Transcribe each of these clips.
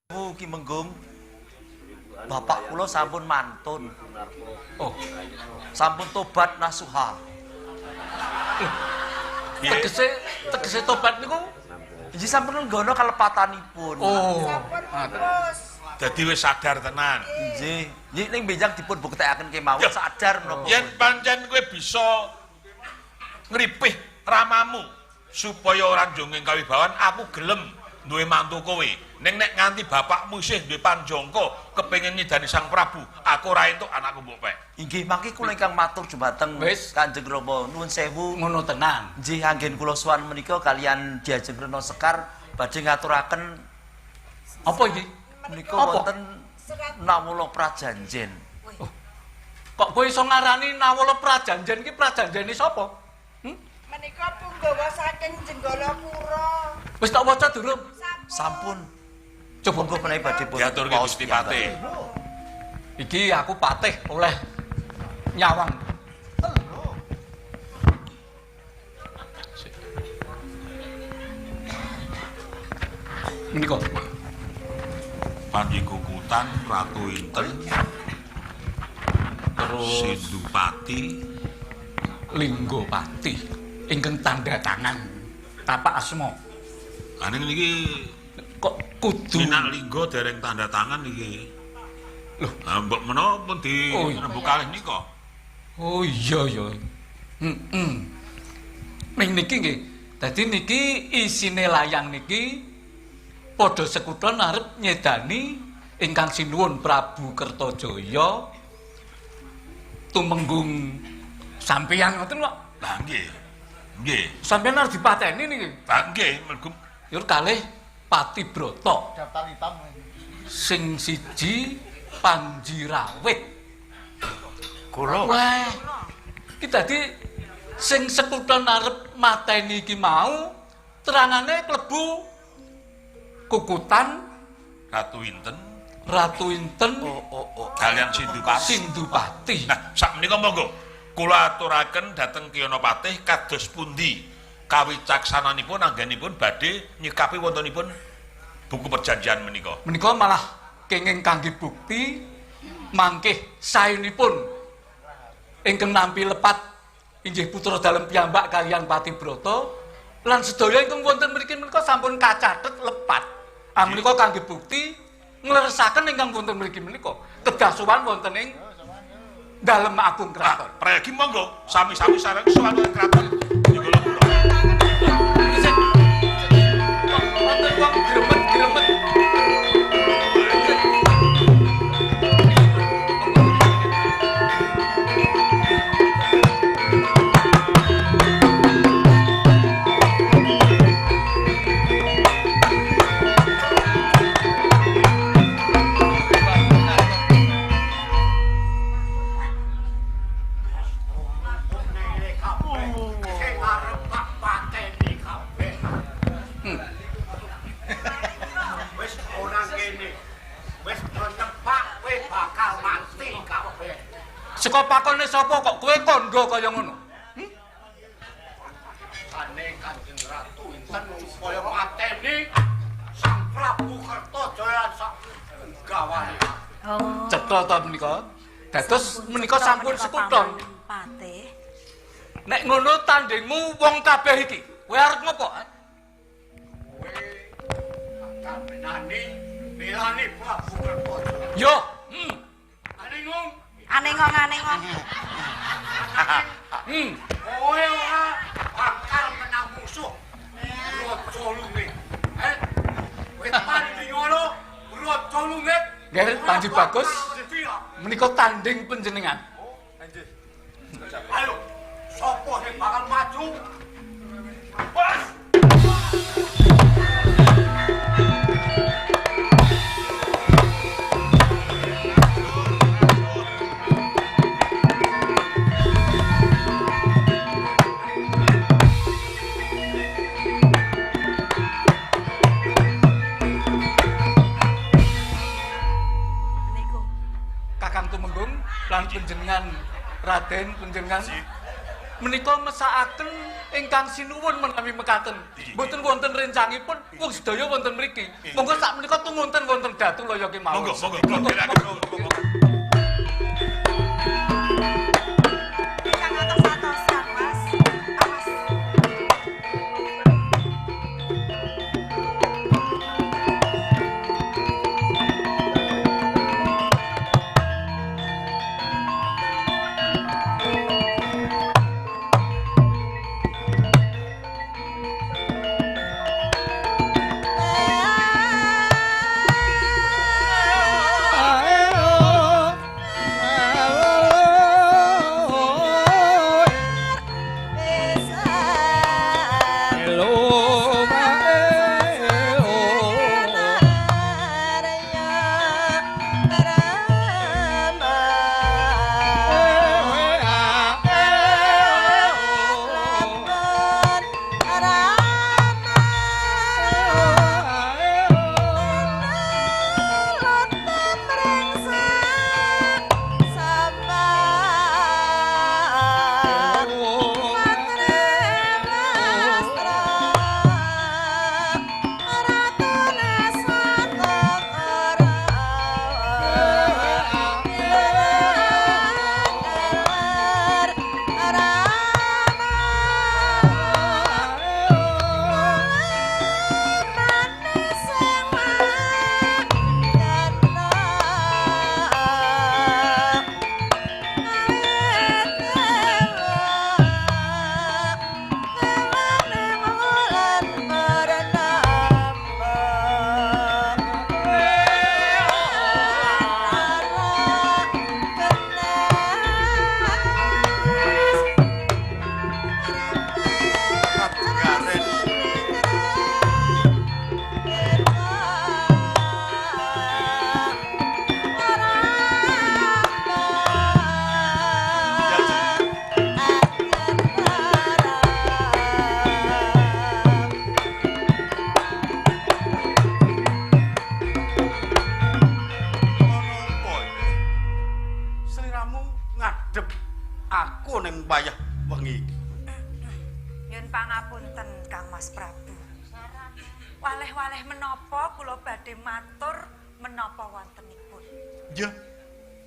Ki Menggung. Bapak kula sampun mantun. Oh, sampun tobat nasuha. Tegese tobat niku nggih sampun nggono kalepatanipun. Oh, dadi wis sadar tenan. Nggih. Nggih ning benjang dipun buktekaken kemawon sadar menapa. Yen pancen kowe bisa ngripih ramamu supaya ora njongeng kawibawan, aku gelem duwe mantu kowe. Ning nek nganti bapakmu isih duwe panjangka kepengin nyidani Sang Prabu, aku ora entuk anakku mbok pek. Inggih, mangke kula ingkang matur dumateng Kanjeng Rama, nuwun sewu. Ngono tenan. Nggih, anggen kula sowan menika kalian Diajeng Rena Sekar badhe ngaturaken apa iki? Menika wonten Nawala Prajanjen. Oh. Kok kowe iso ngarani Nawala Prajanjen iki prajanjene sapa? Hmm? Menika punggawa saking Jenggalapura. Wis tak waca durung? Sampun. Coba monggo menawi badhe pun diaturke Gusti Patih. Iki aku patih oleh nyawang. Menika Panji Kukutan, Ratu Inten, terus Sindupati, Linggopati ingkang tanda tangan tapak asma. Lah niki kok kudu Minak Linggo dereng tanda tangan iki. Lho, lah mbok menawa pun di rembug kalih nika. Oh iya ya. Heeh. Ning niki nggih. Dadi niki isine layang niki padha sekuton arep nyedani ingkang sinuwun Prabu Kertajaya tumenggung sampeyan ngoten kok. Lah nggih. Nggih. Sampeyan arep dipateni niki. Lah nggih, mergo yur kalih Patibrata. Daftar hitam. Sing siji Panji Rawit. Kula. Wah. Iki dadi sing sekuton arep mateni iki mau terangane klebu Kukutan, Ratu Inten, Ratu Inten, kalian Sindupati. Sindupati. Nah, sakmenika monggo kula aturaken dhateng Ki Patih kados pundi kawicaksananipun anggenipun badhe nyikapi wontenipun buku perjanjian menika. Menika malah kenging kangge bukti mangkih saenipun ingkang nampi lepat inggih putra dalem piyambak kalian Patibrata lan sedaya ingkang wonten mriki menika sampun kacathet lepat. Ah menika kangge bukti ngleresaken ingkang wonten mriki menika kedah sowan wonten ing dalem agung kraton. Prayagi monggo sami-sami sareng sowan kraton Jenggalapura. Wonten wong gremet-gremet. Saka pakone sapa kok kowe kandha kaya ngono? Sane Kanjeng Ratu Inten supaya mateni Sang Prabu Kertajaya sak gawane. Oh. Cetha ta menika? Dados menika sampun sekuton. Patih. Nek ngono tandingmu wong kabeh iki, kowe arep ngopo? Kowe bakal menani belani Prabu Kertajaya. Yo, Aningong. Anengong anengong. Kowe ora bakal menang musuh. Raja Lungit. Kowe tanding ngono, Raja Lungit. Nggih, Panji Bagus. Menika tanding panjenengan. Ayo, sapa sing bakal maju? Bos. Kakang Tumenggung lan panjenengan Raden panjenengan Menika mesakaken ingkang sinuwun menawi mekaten. Mboten wonten rencangipun wong sedaya wonten mriki. Monggo sak menika tumunten wonten Datulaya kemawon. Monggo, monggo, monggo. Ingkang atos-atosan, Mas. Awas.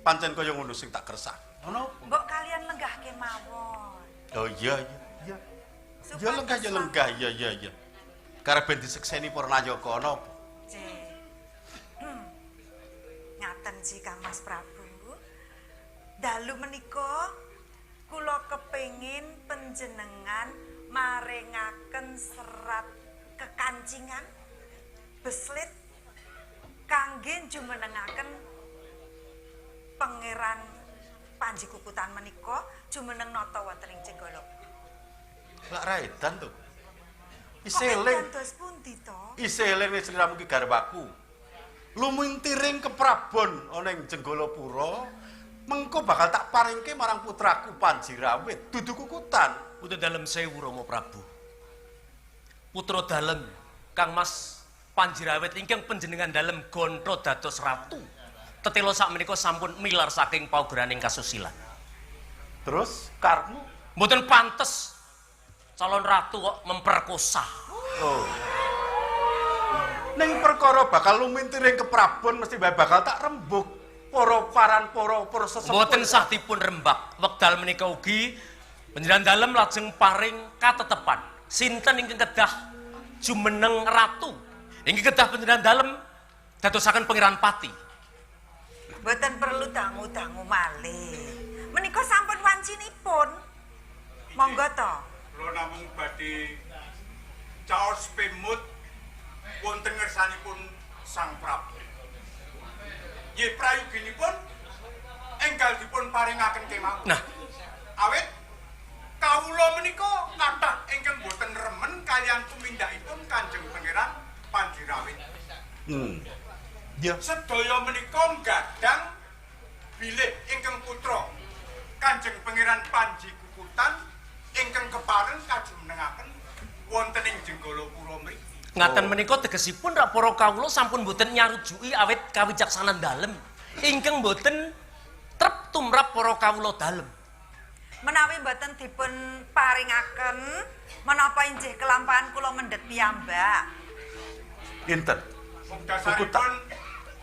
Pancen kaya ngono sing tak kersah. Ngono. Mbok kalian lenggah kemawon. Oh iya iya. Ya lenggah ya lenggah iya iya iya. Karep ben disekseni para nayaka ana apa? Ngaten sih Kang Mas Prabu. Dalu menika kula kepengin panjenengan maringaken serat kekancingan beslit kangge jumenengaken Pangeran Panji Kukutan menika jumeneng nata wonten ing Jenggala. Lak ra edan to. Isih eling. Dados pundi to? Isih eling wis sliramu ki garwaku. Lumintiring keprabon ana ing Jenggalapura, mengko bakal tak paringke marang putraku Panji Rawit, dudu Kukutan. Putra dalem sewu Rama Prabu. Putra dalem Kang Mas Panji Rawit ingkang panjenengan dalem gontho dados ratu. Tetela sakmenika sampun milar saking paugeraning kasusilan. Terus karepmu mboten pantes calon ratu kok memperkosa. Oh. Ning perkara bakal lumintiring keprabon mesti bae bakal tak rembug para paran para sesepuh. Mboten sah dipun rembag. Wekdal menika ugi panjenengan dalem lajeng paring katetepan. Sinten ingkang kedah jumeneng ratu? Ingkang kedah panjenengan dalem dadosaken Pangeran Pati. Mboten perlu dangu-dangu malih. Menika sampun wancinipun. Monggo to. Kula namung badhe caos pemut wonten ngersanipun Sang Prabu. Nggih prayoginipun enggal dipun paringaken kemawon. Nah, awit kawula menika kathah ingkang boten remen kaliyan tumindakipun Kanjeng Pangeran Panji Rawit. Ya. Sedaya menika nggadang bilih ingkang putra Kanjeng Pangeran Panji Kukutan ingkang kepareng kajumenengaken wonten ing Jenggalapura mriki. Ngaten menika tegesipun rak para kawula sampun boten nyarujuki awit kawicaksanan dalem ingkang boten trep tumrap para kawula dalem. Menawi mboten dipun paringaken menapa injih kelampahan kula mendhet piyambak. Inten. Dasaripun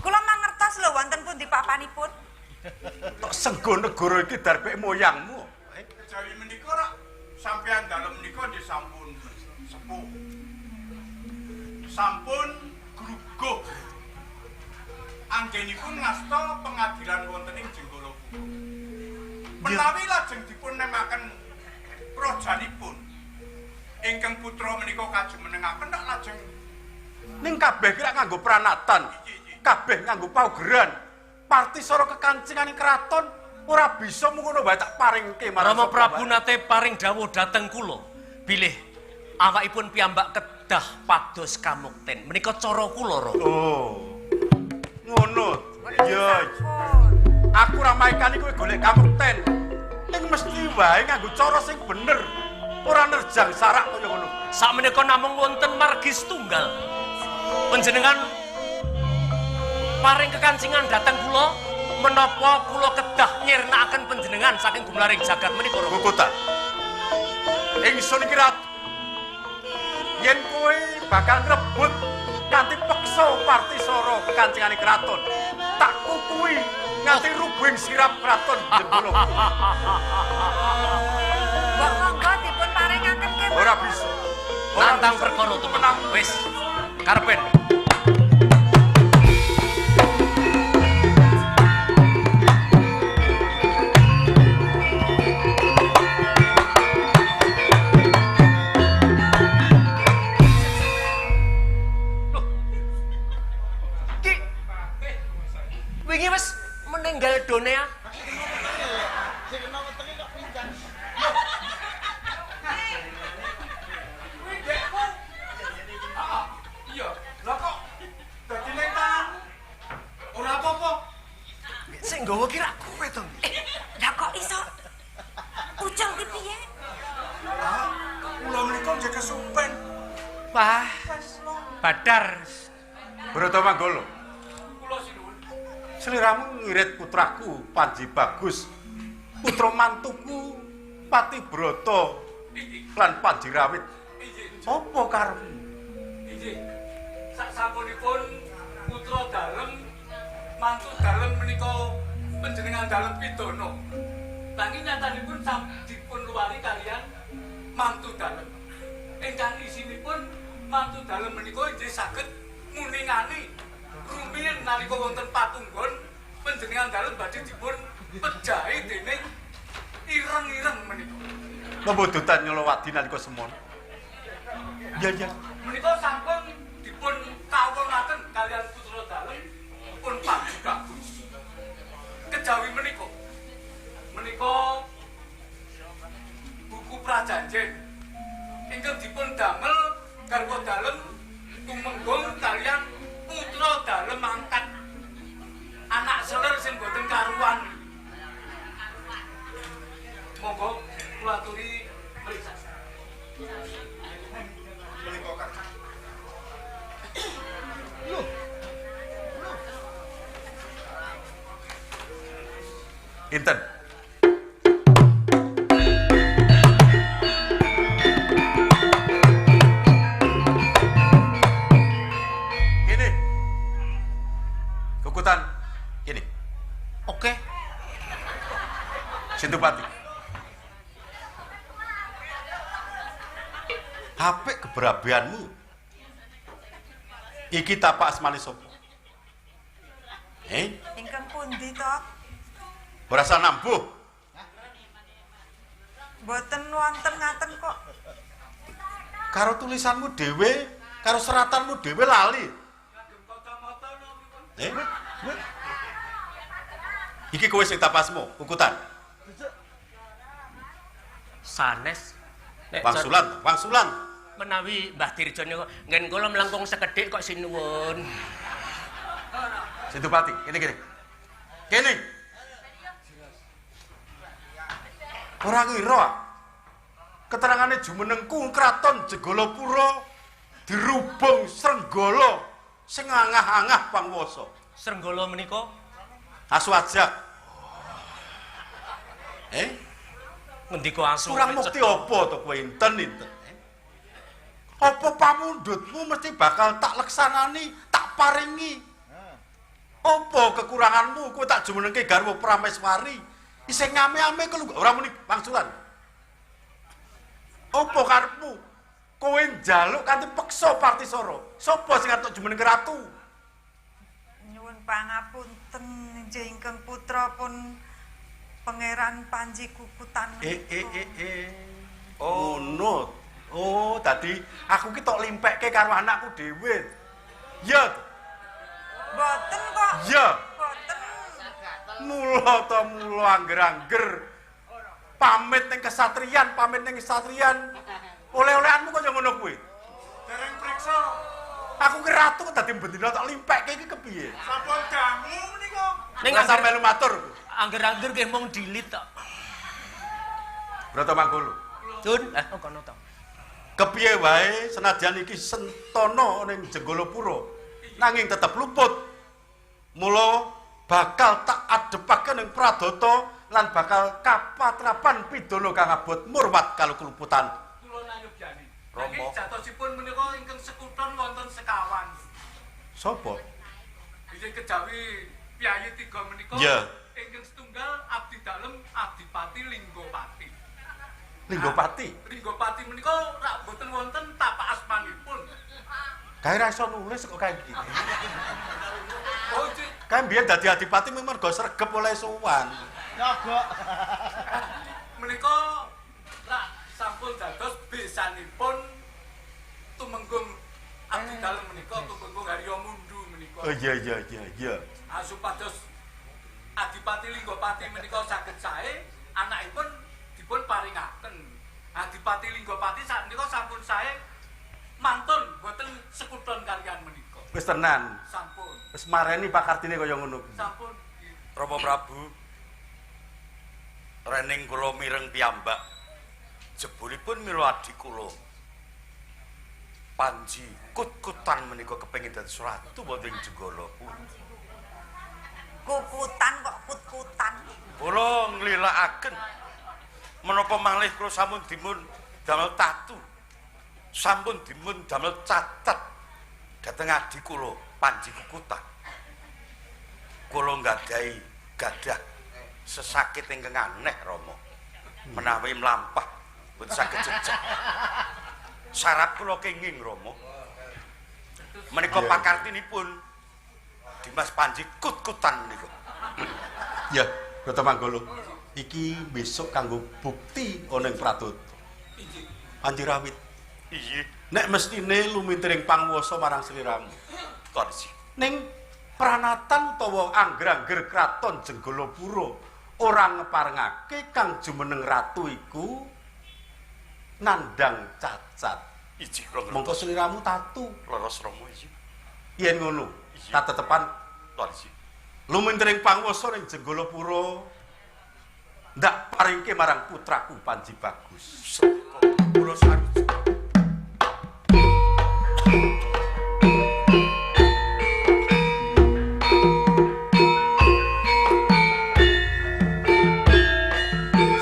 kula mangertos lho wonten pundi papanipun. Tok senggo negara iki darbek moyangmu. Kejawi menika rak sampeyan dalem menika nggih sampun sepuh. Sampun gruguh. Anggenipun ngasta pengadilan wonten ing Jenggalapura. Menawi lajeng dipun nemaken prajanipun ingkang putra menika kajumenengaken rak lajeng ning kabeh ki rak nganggo pranatan, kabeh nganggo paugeran. Parti sora kekancingane kraton ora bisa mung ngono wae tak paringke marang Rama Prabu nate paring dawuh dhateng kula bilih awakipun piyambak kedah pados kamukten. Menika cara kula, Rama. Oh. Ngono. Ya. Aku ora maikani kowe golek kamukten. Ning mesti wae nganggo cara sing bener. Ora nerjang sarak kaya ngono. Sakmenika namung wonten margi setunggal. Panjenengan paring kekancingan dhateng kula menapa kula kedah nyirnakaken panjenengan saking gumlaring jagat menika, Rama. Kukutan. Ingsun iki ratu. Yen kowe bakal ngrebut kanthi peksa parti sora kekancingane kraton, tak kukui nganti rubuhing sirap kraton Jenggala. Mbok monggo dipun paringaken kemawon. Ora bisa. Nantang perkara tumenang. Wis, karpen. Wingi wis meninggal dunia. Sing kena wetenge kok pincang. Kuwi ndekmu. Heeh. Iya, lha kok dadi ning tanganmu? Ora apa-apa. Sing nggawa ki rak kowe to. Lah kok iso ucul ki piye? Ah, kula menika nggih kesupen. Wah. Badar. Brata Manggala. Kula sinuwun. Sliramu ngirit putraku Panji Bagus, putra mantuku Pati Brata lan Panji Rawit. Apa karepmu? Inggih. Sak sampunipun putra dalem mantu dalem menika panjenengan dalem pidana. Nanging nyatanipun dipun luwari kalian mantu dalem. Ingkang isinipun mantu dalem menika inggih saged muningani rumiyin nalika wonten patunggon panjenengan dalem badhe dipun pejahi dening ireng-ireng menika. Pembodotan nyelowadi nalika semono. Ya ya. Menika sampun dipun kawonaken kalian putra dalem pun Panji Bagus. Kejawi menika menika buku prajanjen ingkang dipun damel garwa dalem tumenggung kalian putra dalem angkat anak seler sing boten karuan. Monggo kula aturi mriksa. Menika Kakang. Lho. Inten. Ini. Kukutan ini. Oke. Sindupati. Apik kebrabianmu. Iki tapak asmane sapa? Eh? Ingkang pundi to? Ora usah nambuh. Mboten wonten ngaten kok. Karo tulisanmu dhewe, karo seratanmu dhewe lali. Eh? Iki kowe sing tapasmu, kukutan. Sanes. Wangsulan, wangsulan. Menawi Mbah Dirjo niku nggen kula mlengkung sekedhik kok sinuwun. Sindupati, kene kene. Kene. Ora ngira. Keterangane jumenengku kraton Jenggala-pura dirubung Srenggala sing angah-angah pangwasa. Srenggala menika asu ajak. Eh? Ngendika asu. Kurang mukti apa to kowe inten-inten? Apa pamundhutmu mesti bakal tak leksanani, tak paringi. Apa kekuranganmu kowe tak jumenengke garwa Prameswari? Isih ngame-ame kok ora muni wangsulan. Apa karepmu? Kowe njaluk kanthi peksa Partisara. Sapa sing arep jumenengke ratu? Nyuwun pangapunten inggih ingkang putra pun Pangeran Panji Kukutan. Oh, ngono. Oh, tadi aku ki tok limpekke karo anakku dhewe. Ya. Mboten kok. Ya. Mboten. Mula ta mula angger-angger pamit ning kesatrian, pamit ning kesatrian. Oleh-olehanmu kaya ngono kuwi. Dereng priksa. Aku ki ratu kok dadi bendina tok limpekke iki kepiye? Sampun dangu menika. Ning sampe melu matur. Angger-angger nggih mung dilit tok. Brata Manggolo. Dun, kono to. Kepiye wae senajan iki sentana ning Jenggolapura, nanging tetep luput. Mula bakal tak adepake ning Pradata lan bakal kapatrapan pidana kang abot murwat karo keluputan. Kula nanyubyani. Nanging jatosipun menika ingkang sekuton wonten sekawan. Sapa? Inggih kejawi piyayi tiga menika. Yeah. Ingkang setunggal abdi dalem Adipati Linggopati. Linggopati? Linggopati menika rak boten wonten tapak asmanipun. Kae ra iso nulis kok kae iki. Oh, cik. Kae mbiyen dadi adipati mung mergo sregep oleh sowan. Nyogok. Menika rak sampun dados besanipun Tumenggung abdi dalem menika Tumenggung Haryo Mundu menika. Oh iya iya iya iya. Supados Adipati Linggopati menika saged sae, anakipun dipun paringaken. Adipati Linggopati sakmenika sampun sae mantun boten sekuton kalian menika. Wis tenan. Sampun. Wis mareni pakartine kaya ngono kuwi. Sampun. Rama Prabu, rening kula mireng piyambak. Jebulipun mila adi kula Panji kut-kutan menika kepengin dados ratu wonten ing Jenggolapura. Kukutan kok kut-kutan. Kula nglilakaken menapa malih kula sampun dimun damel tatu. Sampun dimun damel catet dhateng adi kula Panji Kukutan. Kula nggadahi gadah sesakit ingkang aneh Rama. Menawi mlampah mboten saged jejeg. Sarap kula kenging Rama. Menika pakartinipun Dimas Panji kut-kutan menika. Ya, Brata Manggolo. Iki besok kanggo bukti ana ing Pradata. Panji Rawit. Iya. Nek mestine lumintering panguwasa marang sliramu. Kondisi. Ning pranatan utawa angger-angger kraton Jenggolapura ora ngeparengake kang jumeneng ratu iku nandhang cacat. Iji kula ngertos. Mongko sliramu tatu. Leres Rama iki. Yen ngono, katetepan kondisi. Lumintering panguwasa ning Jenggolapura ndak paringke marang putraku Panji Bagus. Kula sarujuk.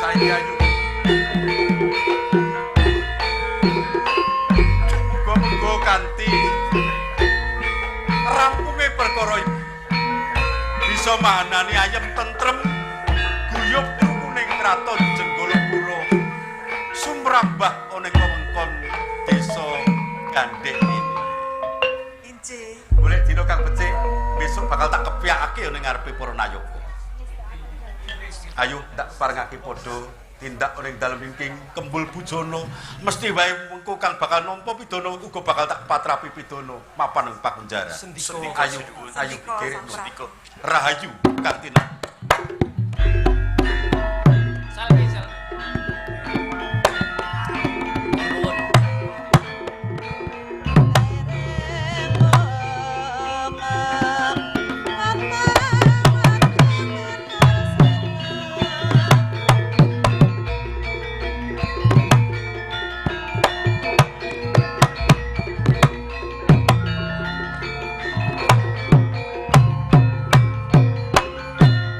Saiki ayu. Muga-muga kanthi rampunge perkara iki bisa mahanani ayem tentrem guyub rukuning kraton Jenggolapura sumrambah ana ing wewengkon desa Gandhek ini. Inggih. Golek dina kang becik besok bakal tak kepyakake ana ing ngarepe para nayaka. Ayo ndak parengake padha tindak ana ing dalem ingking Kembul Bujana mesti wae mengko kang bakal nampa pidana uga bakal tak patrapi pidana mapan ing pakunjaran. Sendika. Ayo ayo Sendika, gerek Sang sendika. Rahayu Kartina. Salve salve. Nuwun. Thank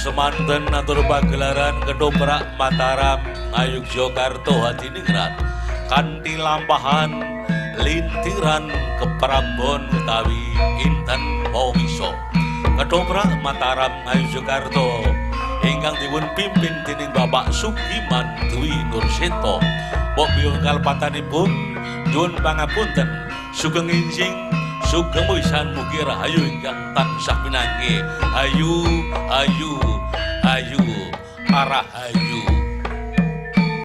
Semanten atur pagelaran Ketoprak Mataram Ngayogyakarta Hadiningrat kanthi lampahan lintiran keprabon utawi Inten Mawiso. Ketoprak Mataram Ngayogyakarta ingkang dipun pimpin dening Bapak Sugiman Dwi Nurseta. Mbok biyung kalepatanipun nyuwun pangapunten, sugeng enjing, sugeng wisan, mugi rahayu ingkang tansah pinanggih. Ayu ayu ayu rahayu.